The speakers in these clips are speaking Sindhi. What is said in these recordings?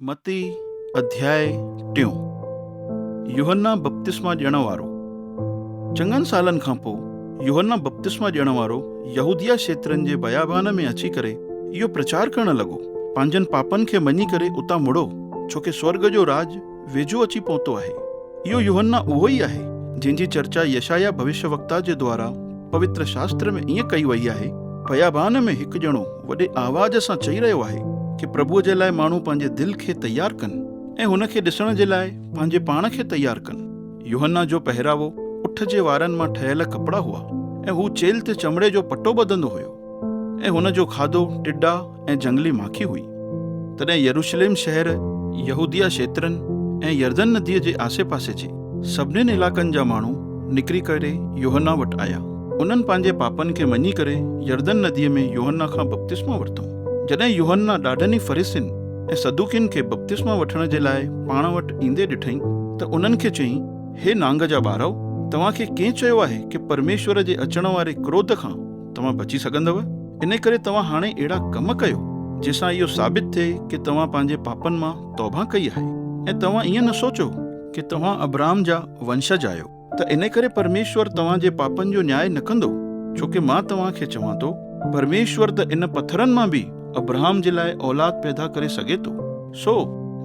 متي اڌياء ٽيون، يوحنا بپتسما ڏيڻ وارو. چڱن سالن کان پوء يوحنا بپتسما ڏيڻ وارو يهوديه کيترن جي بيابان ۾ اچي ڪري اهو پرچار ڪرڻ لڳو، پنهنجن پاپن کي مڃي ڪري اتان مڙو، ڇو ڪي سورڳ جو راڄ ويجهو اچي پهتو آهي. اهو يوحنا اهو ئي آهي، جنهن جي چرچا يشعيا ڀوشيه وڪتا جي دوارا پوتر شاستر ۾ ائين ڪئي وئي آهي، بيابان ۾ هڪ ڄڻو وڏي آواز سان چئي رهيو آهي ڪي پرڀوء جي لاء ماڻهو پنهنجي دل کي تيار ڪن ۽ هن کي ڏسڻ جي لاء پنهنجي پاڻ کي تيار ڪن. يوحنا جو پهراوو اٺ جي وارن مان ٺهيل ڪپڙا هئا ۽ هو چيلهه تي چمڙي جو پٽو ٻڌندو هيو ۽ هن جو کاڌو ٽڊا ۽ جهنگلي ماکي هئي. تڏهن يروشليم شهر، يهوديه کيترن ۽ يردن نديء جي آسي پاسي جي سڀنين علائقن جا ماڻهو نڪري ڪري يوحنا وٽ آيا. انهن پنهنجي پاپن کي مڃي ڪري يردن نديء ۾ يوحنا کان بپتسما ورتو. جڏهن يوحنا ڏاڍن ئي فريسين ۽ صدوقين کي بپتسما وٺڻ جي لاء پاڻ وٽ ايندي ڏٺائين ته انهن کي چيائين، هي نانگ جا ٻارؤ! توهان کي ڪنهن چيو آهي ڪي پرميشور جي اچڻ واري ڪروڌ کان توهان بچي سگهندؤ؟ انهي ڪري توهان هاڻي اهڙا ڪم ڪيو، جنهن سان اهو ثابت ٿئي ڪي توهان پنهنجي پاپن مان توبهه ڪئي آهي، ۽ توهان ائين نه سوچو ڪي توهان ابرهام جا ونشج آهيو، ته انهي ڪري پرميشور توهان جي پاپن جو نياء نه ڪندو، ڇو ڪي مان توهان کي چوان ٿو، پرميشور ته ان پٿرن مان به ابرهام جي لاء اولاد پيدا ڪري سگهي ٿو. سو،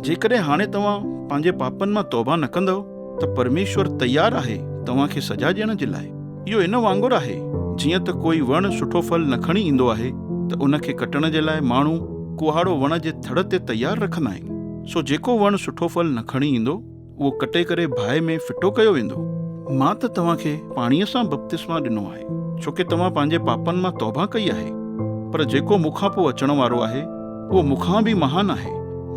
جيڪڏهن هاڻي توهان پنهنجي پاپن مان توبهه نه ڪندؤ، ته پرميشور تيار آهي توهان کي سزا ڏيڻ جي لاء. اهو ان وانگر آهي جيئن ته ڪوئي وڻ سٺو ڦل نه کڻي ايندو آهي ته ان کي ڪٽڻ جي لاء ماڻهو ڪهاڙو وڻ جي ٿڙ تي تيار رکندا آهن. سو جيڪو وڻ سٺو ڦل نه کڻي ايندو، اهو ڪٽي ڪري باهه ۾ ڦٽو ڪيو ويندو. مان ته توهان کي پاڻيء سان بپتسما ڏنو آهي، ڇو ڪي توهان پنهنجي پاپن مان توبهه ڪئي آهي. پر جيڪو مون کان پوء اچڻ وارو آهي، اهو مون کان به مهان آهي.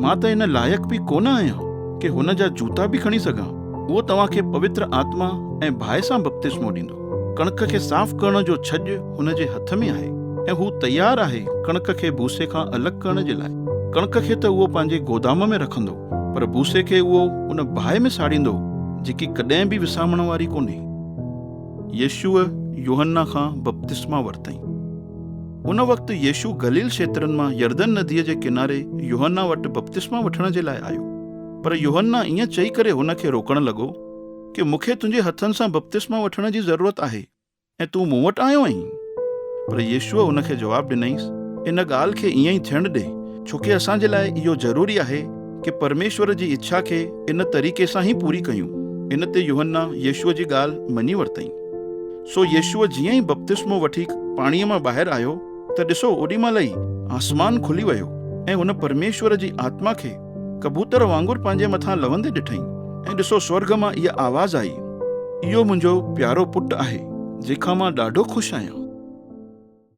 مان ته ان لائق به ڪونه آهيان ڪي هن جا جوتا به کڻي سگهان. اهو توهان کي پوتر آتما ۽ باهه سان بپتسمو ڏيندو. ڪڻڪ کي صاف ڪرڻ جو ڇڄ هن جي هٿ ۾ آهي ۽ هو تيار آهي ڪڻڪ کي ڀوسي کان الڳ ڪرڻ جي لاء. ڪڻڪ کي ته اهو پنهنجي گودام ۾ رکندو، پر ڀوسي کي اهو ان باهه ۾ ساڙيندو، جيڪي ڪڏهن به وسامڻ واري ڪونهي. يسوع يوحنا کان بپتسما ورتائين. ان وقت يسوع گليل کيترن مان يردن نديء جي ڪناري يوحنا وٽ بپتسما وٺڻ جي لاء آيو. پر يوحنا ائين چئي ڪري هن کي روڪڻ لڳو ڪي مون کي تنهنجي هٿن سان بپتسما وٺڻ جي ضرورت آهي ۽ تون مون وٽ آيو آهين؟ پر يسوع هن کي جواب ڏنائينس، ان ڳالهه کي ائين ئي ٿيڻ ڏي، ڇو ڪي اسان جي لاء اهو ضروري آهي ڪي پرميشور جي اڇا کي ان طريقي سان ئي پوري ڪيون. ان تي يوحنا يسوع جي ڳالهه مڃي ورتائين. سو يسوع جيئن ئي بپتسمو وٺي پاڻيء مان ٻاهر آيو ته ڏسو، اوڏي مهل ئي آسمان کلي ويو ۽ هن پرميشور جي آتما کي ڪبوتر وانگر پنهنجي مٿان لهندي ڏٺائين ۽ ڏسو سورڳ مان اها آواز آئي، اهو منهنجو پيارو پٽ آهي، جنهن کان مان ڏاڍو خوش آهيان.